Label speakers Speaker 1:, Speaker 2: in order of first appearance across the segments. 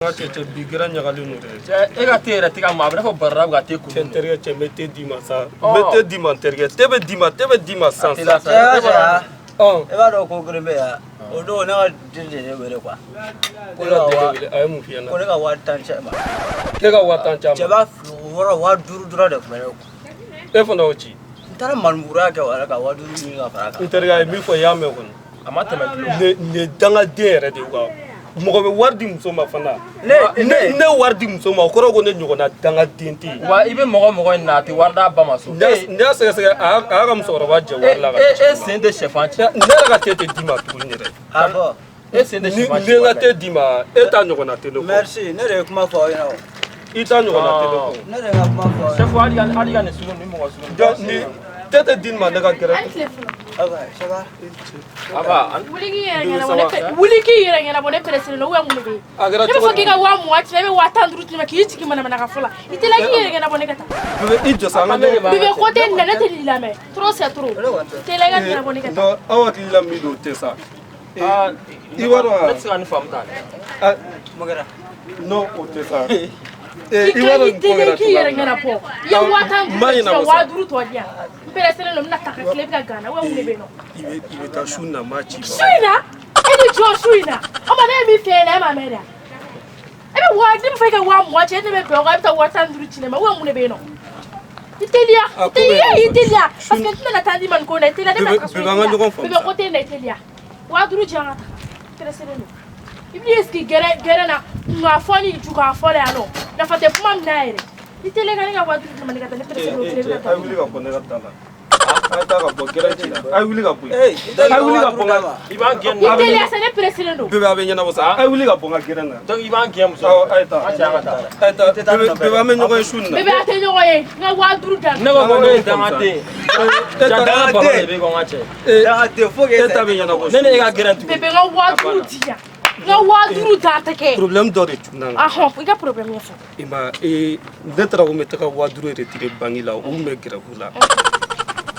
Speaker 1: N ka cɛ bi gɛrɛn ɲagalen don dɛ.
Speaker 2: Cɛ, e ka te yɛrɛ tɛ ka ma, a bɛ n'a fɔ barada bɛ ka te kun.
Speaker 1: Cɛ, n terikɛ, cɛ, n bɛ te d'i ma sa. N bɛ te d'i ma, n terikɛ. Te bɛ d'i ma, te bɛ d'i ma sisan sisan.
Speaker 3: Cɛ, cɛ.
Speaker 1: Ɔn.
Speaker 3: E b'a dɔn ko kelen bɛ yan. O don ne ka den de ne wele quoi.
Speaker 1: Ko ka den de wele, a ye mun f'i ɲɛna?
Speaker 3: Ko ne ka 10 000 ci a ma.
Speaker 1: Ne ka 10 000 ci a ma.
Speaker 3: Cɛ b'a fili o yɔrɔ 5000 dɔrɔn de tun bɛ ne kun.
Speaker 1: E fana y'o ci.
Speaker 3: N taara manemuruya kɛ o yɛrɛ ka 5000 ɲini ka fara a kan.
Speaker 1: N terikɛ, a ye min fɔ, i y'a mɛn kɔni.
Speaker 2: A ma tɛmɛ bilen.
Speaker 1: Ne nin ye dangaden yɛrɛ de ye quoi. Mɔgɔ bɛ wari di muso ma fana.
Speaker 3: Ne
Speaker 1: Ne wari di muso ma, o kɔrɔ ko ne ɲɔgɔnna dangaden tɛ yen.
Speaker 2: Wa i bɛ mɔgɔ mɔgɔ in na, a tɛ wari d'a ba ma so.
Speaker 1: N y'a sɛgɛsɛgɛ, a y'a ka musokɔrɔba jɛ wari la ka
Speaker 2: E
Speaker 1: ci
Speaker 2: e
Speaker 1: ma.
Speaker 2: sen tɛ sɛfan ci.
Speaker 1: Ne yɛrɛ ka te tɛ d'i ma tuguni yɛrɛ.
Speaker 3: A fɔ.
Speaker 2: E sen tɛ
Speaker 1: Ni
Speaker 2: sɛfan ci.
Speaker 1: ni n ka te d'i ma, e ta ɲɔgɔnna tɛ ne kɔ.
Speaker 3: Merci, ne de ye kuma fɔ aw ɲɛna o.
Speaker 1: I ta ɲɔgɔnna tɛ ne kɔ.
Speaker 3: Ne de ye n ka kuma fɔ aw ɲɛna.
Speaker 2: Sɛfu, hali ka nin sugu ni mɔgɔ sugu.
Speaker 1: Donc ni te tɛ di nin ma, ne ka gɛrɛ.
Speaker 4: Hali tile fɔlɔ.
Speaker 3: Ok, ça va.
Speaker 2: Aba.
Speaker 4: Wuli k'i yɛrɛ ɲɛnabɔ ne fɛ. Wuli k'i yɛrɛ ɲɛnabɔ, ne pressé don, ou bien mun de bɛ yen?
Speaker 1: A kɛra
Speaker 4: Ne bɛ
Speaker 1: cogo
Speaker 4: fɔ k'i ka 20 000 ci ne, bɛ 15 000 ci ne ma, k'i jigin manamana ka fɔ la. I teliya k'i yɛrɛ ɲɛnabɔ, ne ka taa.
Speaker 1: Bébé, i jɔ sa, an ka ɲɔgɔn.
Speaker 4: Bébé ko tɛ nin na, ne tɛ nin lamɛn. Trop c'est trop. Teliya i ka ɲɛnabɔ, ne ka taa.
Speaker 1: Non, aw hakili la min don, o tɛ sa. I b'a dɔn wa?
Speaker 2: Ne tɛ se ka nin faamu tan.
Speaker 1: Ah,
Speaker 3: Mun kɛra?
Speaker 1: non, o tɛ sa.
Speaker 4: I
Speaker 1: I b'a dɔn
Speaker 4: i
Speaker 1: nin ko
Speaker 4: teliya
Speaker 1: kɛra
Speaker 4: k'i yɛrɛ
Speaker 1: cogoya min na.
Speaker 4: ɲɛnabɔ. I ye 15 000
Speaker 1: Ma
Speaker 4: ci ne ma,
Speaker 1: ɲɛnabɔ sa.
Speaker 4: 5000 tɔ di yan. N pressé don, n bɛna taa ka tile bɛ ka gan na, ou bien mun de bɛ yen nɔ?
Speaker 1: I bɛ taa su na, ma ci ma.
Speaker 4: Su in na? E ni jɔ su in na? O ma ne ye min f'e ɲɛna, e m'a mɛn dɛ. E bɛ waa, ne bɛ fɛ i ka 20 000 ci, e ne bɛ bɛn o kan, e bɛ taa 15 000 ci ne ma, ou bien mun de bɛ yen nɔ? I teliya,
Speaker 1: A
Speaker 4: i
Speaker 1: ko bɛ
Speaker 4: teliya, i
Speaker 1: ɲɛnabɔ.
Speaker 4: teliya. Parce que n tɛna taa d'i ma nin ko in na, i teliya, ne bɛna
Speaker 1: Bébé,
Speaker 4: taga so, i
Speaker 1: bébé, an ka
Speaker 4: teliya.
Speaker 1: ɲɔgɔn faamu
Speaker 4: Bébé
Speaker 1: sa.
Speaker 4: ko tɛ nin na, i teliya. 5000 di yan ka taga. Pressé don. I b'i sigi gɛrɛ gɛrɛ na, kunkan fɔ ni jukan fɔ la yan nɔ. Nafa tɛ kuma min na yɛrɛ. I teliya ka ne ka 5000 di ne ma, ne ka taa, ne pressé don, tile bɛ ka
Speaker 1: A ye wuli ka bɔ ne ka da la. A ye taa ka bɔ gɛrɛ ci la. A ye wuli ka bɔ yen.
Speaker 3: Ee, i tɛ
Speaker 1: A ye wuli ka bɔ n
Speaker 3: d'a
Speaker 1: ka.
Speaker 3: ma.
Speaker 2: I b'an gɛn.
Speaker 4: I teliya sa, ne pressé don.
Speaker 1: Bébé, a bɛ ɲɛnabɔ sa. A ye wuli ka bɔ n ka gɛrɛ na.
Speaker 2: Donc i b'an gɛn muso.
Speaker 1: Awɔ, a ye taa.
Speaker 2: An cɛ, an ka taa.
Speaker 1: A ye taa.
Speaker 3: I tɛ taa
Speaker 1: Bébé,
Speaker 3: nɔfɛ.
Speaker 1: bébé, an bɛ ɲɔgɔn ye su in na.
Speaker 4: Bébé, a tɛ ɲɔgɔn ye. N ka 5000 di yan.
Speaker 2: Ne ko ne ye dangaden.
Speaker 1: E ta
Speaker 2: Danga baba de bɛ kɔ n ka cɛ.
Speaker 3: Dangaden fo k'e
Speaker 1: E ta bɛ ɲɛnabɔ.
Speaker 2: Ne ni e ka gɛrɛn tugun.
Speaker 4: Bébé, n ka 5000 di yan. N ka 5000 di yan tɛ kɛ.
Speaker 1: Problème dɔ de tunna n kan.
Speaker 4: Ahɔn, i ka problème ɲɛfɔ.
Speaker 1: I ma ee, ne taara ko n bɛ taga 5000 retirer banque la, u tun bɛ grève la.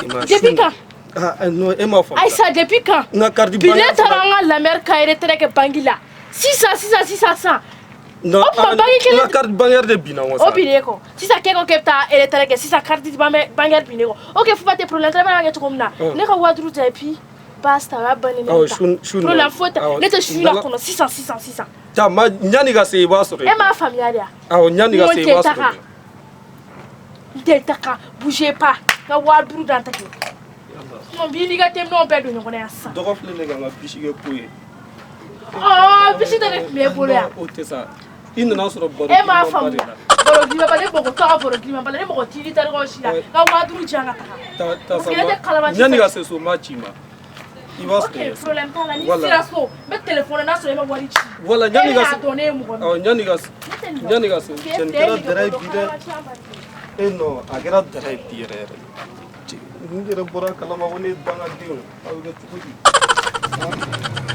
Speaker 1: I ma
Speaker 4: Depuis
Speaker 1: su in na.
Speaker 4: quand?
Speaker 1: Ah, ah, non, e m'a faamu.
Speaker 4: Ayisa, depuis quand?
Speaker 1: N ka carte
Speaker 4: Bi ne
Speaker 1: bancaire
Speaker 4: taara an ka lamɛri ka retrait kɛ banque la. Sisan sisan sisan sisan.
Speaker 1: Non,
Speaker 4: O tuma banque
Speaker 1: n
Speaker 4: kelen
Speaker 1: ka carte bancaire de binna n kɔ sa.
Speaker 4: O binnen kɔ. Sisan k'e ko k'e bɛ taa retrait kɛ sisan, carte bancaire binnen kɔ. Ok, Fufa, tɛ problème tɛ, e b'a kɛ cogo min na. Ne ka 5000 di yan et puis basta, o y'a bannen, ne
Speaker 1: Awɔ,
Speaker 4: bɛ taa.
Speaker 1: su in na.
Speaker 4: Problème foyi tɛ.
Speaker 1: Awɔ,
Speaker 4: Ne tɛ su in na
Speaker 1: dala-
Speaker 4: kɔnɔ sisan sisan sisan.
Speaker 1: Taa ma, ɲani ka se, i b'a sɔrɔ
Speaker 4: E
Speaker 1: yen.
Speaker 4: m'a faamuya de wa?
Speaker 1: Awɔ, ɲani ka
Speaker 4: N ko
Speaker 1: se,
Speaker 4: n
Speaker 1: i
Speaker 4: tɛ
Speaker 1: b'a sɔrɔ
Speaker 4: taga.
Speaker 1: yen.
Speaker 4: N tɛ taga, bougez pas. N ka 5000 di yan tɛ kɛ. Sinon n b'i n'i ka teminɛnw bɛɛ don ɲɔgɔn na yan sisan.
Speaker 1: Dɔgɔ filɛ ne ka n ka bisi kɛ ko ye.
Speaker 4: Ɔɔ, bisi tɛ ne tun b'e bolo yan.
Speaker 1: O tɛ sa. I nana sɔrɔ baro
Speaker 4: E m'a
Speaker 1: girimanba de
Speaker 4: faamu.
Speaker 1: la.
Speaker 4: Baro girimanba, ne mɔgɔ t'a ka baro girimanba la, ne mɔgɔ t'i tarikaw si la. N ka 5000 di yan ka taga.
Speaker 1: Taa taa
Speaker 4: Parce
Speaker 1: sa
Speaker 4: que ne
Speaker 1: ma.
Speaker 4: tɛ kalabanci
Speaker 1: Ɲani
Speaker 4: fɛ.
Speaker 1: ka se so, n b'a ci i ma. I b'a sɔrɔ
Speaker 4: Ok,
Speaker 1: yen.
Speaker 4: problème t'a la. N'i
Speaker 1: Voilà.
Speaker 4: sera so, n bɛ téléphone n'a sɔrɔ e ma wari ci.
Speaker 1: Voilà,
Speaker 4: E
Speaker 1: ɲani ka
Speaker 4: bɛna
Speaker 1: se.
Speaker 4: dɔn ne ye mɔgɔ min.
Speaker 1: Awɔ, ɲani ka se.
Speaker 4: Ne tɛ nin dɔn.
Speaker 1: Ɲani ka se.
Speaker 4: K'e
Speaker 1: Cɛ, nin
Speaker 4: filɛ,
Speaker 1: kɛra
Speaker 4: e
Speaker 1: dara ye
Speaker 4: nɛgɛ
Speaker 1: bi
Speaker 4: bolo,
Speaker 1: dɛ.
Speaker 4: kalabanci an bali.
Speaker 1: E non, a kɛra dara ye bi yɛrɛ yɛrɛ. Cɛ, n yɛrɛ bɔra a kalama ko ne ye dangaden ye. A bɛ kɛ cogo di? Han?